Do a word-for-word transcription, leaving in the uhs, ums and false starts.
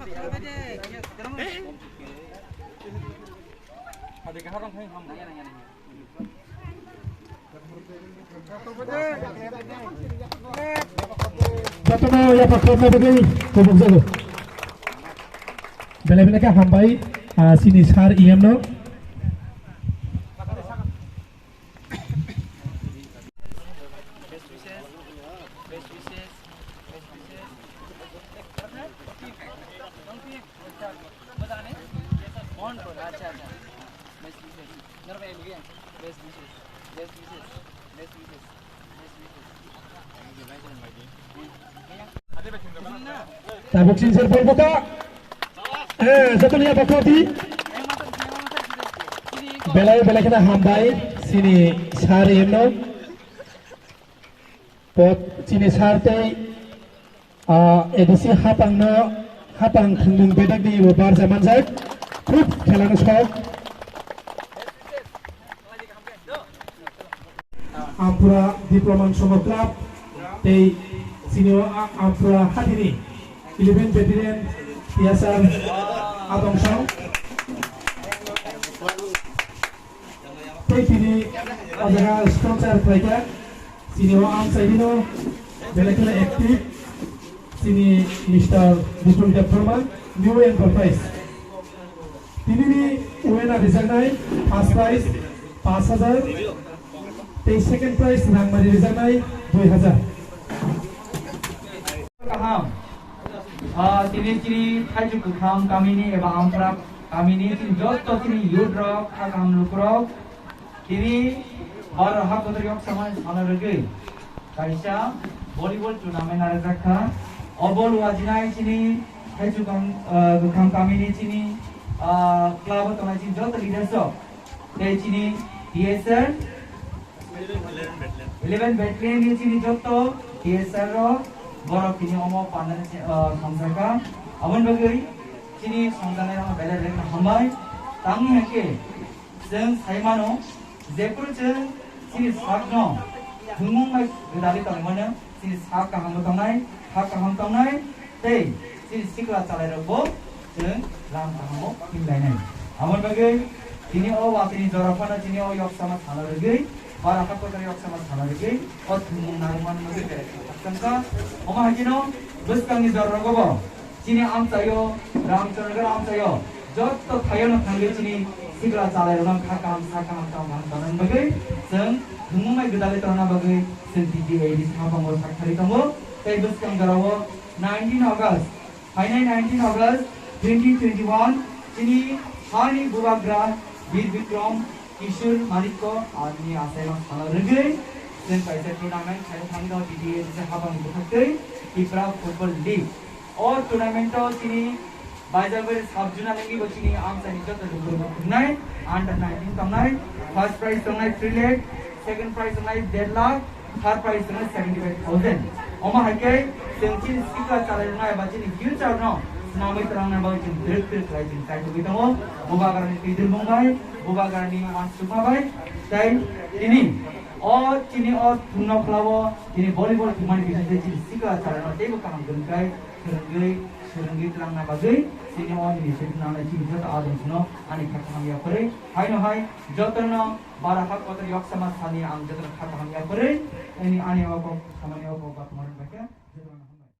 Jotono yapha khorokna bagwi kubuk jago. Belai belai khe hambai, ah, chini sir E M no. Tabuk sini sir bol buka. Eh, jotono yapha khordi. Belai belai kheno hambai chini sir E M no. Pot chini sir tei, ah, A D C hapangno, hapang thwngmung bedekni bo barja manjak. Khub khelano sok. Ampura Diploma Songho Club tei chini o a-, Ampura Hathini eleven Battalion T S R Adong Song. Tei tini o jaga sponsor khlaikha, chini o amchaini no belai kheno active, chini Mister Bipul Debbarma, new enterprise. Tini ni winner rijaknai first prize paanch hajar, tei second prize rangmari rijaknai dui hajar. Kaham. Ah, tini chini Thaichuk Kwkham kamini eba Ampra kamini chini jotto chini youth rok, kha kaham lukurok. Tini baro ha kotor yok samani salo rwgwi kaisa volleyball tournament narwkjakha. O bol wajinai chini Thaichuk, ah, Kwkham kamini chini, ah, club o tongnai chini jotto leaders rok. Tei chini T S R eleven Battalion ni chini jotto T S R rok, borok tini omo pandani, ah, thamjakha. Aboni bagwi chini songjanai rokno belai belai kheno hambai. Tangni hake chwng sai mano, jephuru chwng chini sakno thwngmung bai gwdalwi tongmano, chini sak kaham bo tongnai, kha kaham tongnai, tei chini sikla chalairokbo chwng lam kahamo himlainai. Aboni bagwi tini o watini jora phano chini o yok sama sana rwgwi, bara hakor yok sama sana rwgwi, o thwngmung narwkmani bagwi berai kha. Omo hai kheno bwskangni jorarokbo chini amchaio, Ramchandranagar amchaio, jotto thaio no thangwi chini sikla chalairokno kha kaham, sa kaham, tong kaham tongnani bagwi chwng thwngmung bai gwdalwi tongna bagwi chwng T T A D haphango sak thari tongo. Tei bwskang jorao nineteen August, phainai nineteen August twenty twenty-one chini hani bubagra Bir Bikram Kishore Manikko ani achaima salo rwgwi chwng kaisa tournament khaina thangwi tongo T T A D haphangni bwkhaktwi Tipra Football League. O tournament o chini Baijalbari sub zone ni bo chini amchaini joto lukurok tongnai, under nineteen tongnai, first prize tongnai three lakh, second prize tongnai der lakh, third prize tongnai seventy five thousand. Omo hai khe chwng chini sikla chalairokno eba chini future no swnamwi tlangnani bagwi chwng twrwk twrwk khlai chwng chaithogwi tongo. Bubagrani twidirmung bai, Bubagrani uansukma bai, tei tini o chini o thwngno khlao chini volleyball thwngmani bisingtwi chini sikla chalairokno teibo kaham kwrwngkhlai swrwngwi, swrwngwi twlangna bagwi chini o initiative nangnai chini joto adong phano ani kha kaham yaphurwi. Haino hai jotono bara hak kotor yoksama sani ang jotono kha kaham yaphurwi ani, ani o kok samani o kok ba tongmani bai khe.